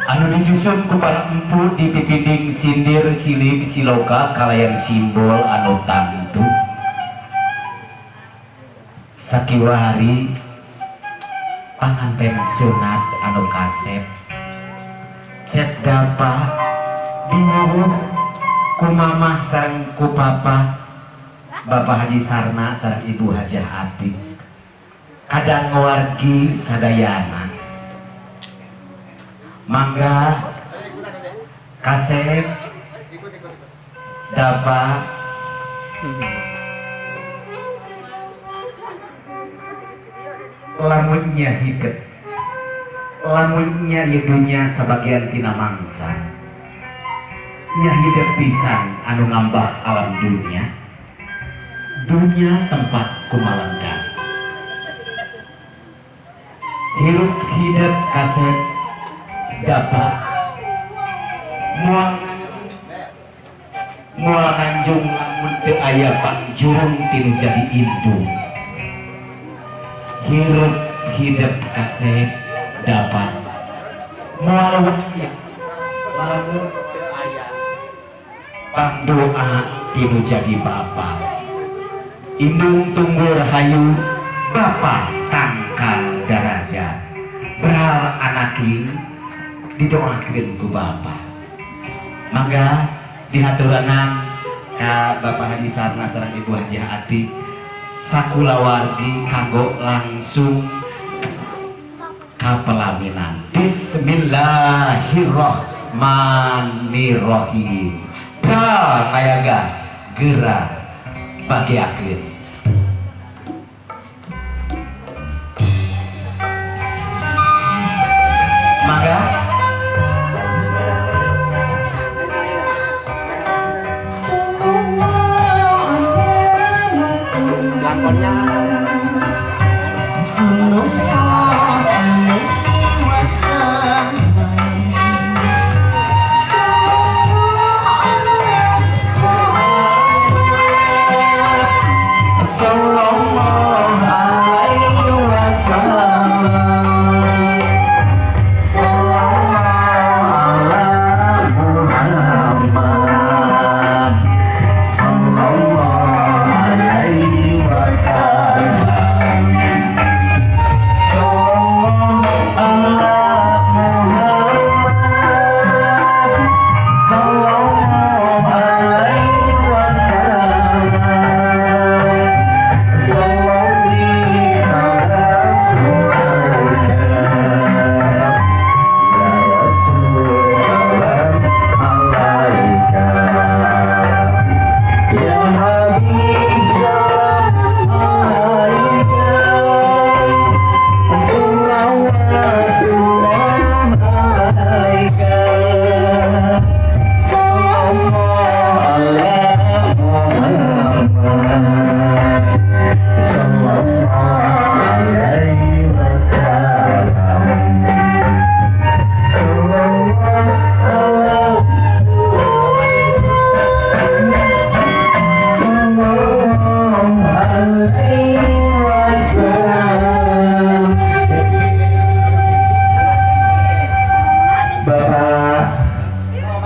Anu disusun ku para empu di pipinding sindir silig siloka kalayan simbol anu tangtu. Sakiwari panganten sunat anu kasep cek dapa diwuwuh ku mamah sareng ku papa Bapak Haji Sarna sareng Ibu Hajah Atik kadang wargi sadayana. Mangga kasep dapa lamunnya hidup lamunnya ieu dunya sabagian tina mangsa nya hidup pisan anu ngambah alam dunia dunia tempat kumalengkang hirup hidup kasep dapat moal nganjung lamun teu aya pangjurung tinu jadi indung hirup hidup kasep dapat moal lamun teu aya pangdoa tinu jadi bapa indung tunggul rahayu bapa tangkal darajat beral anaki didoakeun ku bapa. Mangga dihaturanan ka Bapak Haji Sarna sareng Ibu Haji Atik sakulawargi kanggo langsung ka pelaminan. Bismillahirrahmanirrahim. Pra ngayaga geura bagiakeun. Mangga belangkonnya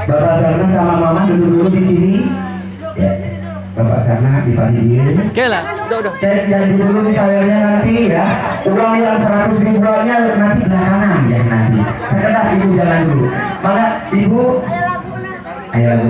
Bapak Sarna sama Mama duduk dulu di sini. Ya. Bapak Sarna di pagi. Oke lah, udah. Jangan dulu di sawernya nanti ya. Uang yang 100 ribuannya nanti belakangan ya nanti. Sekedar ibu jalan dulu. Maka ibu. Ayo lagu.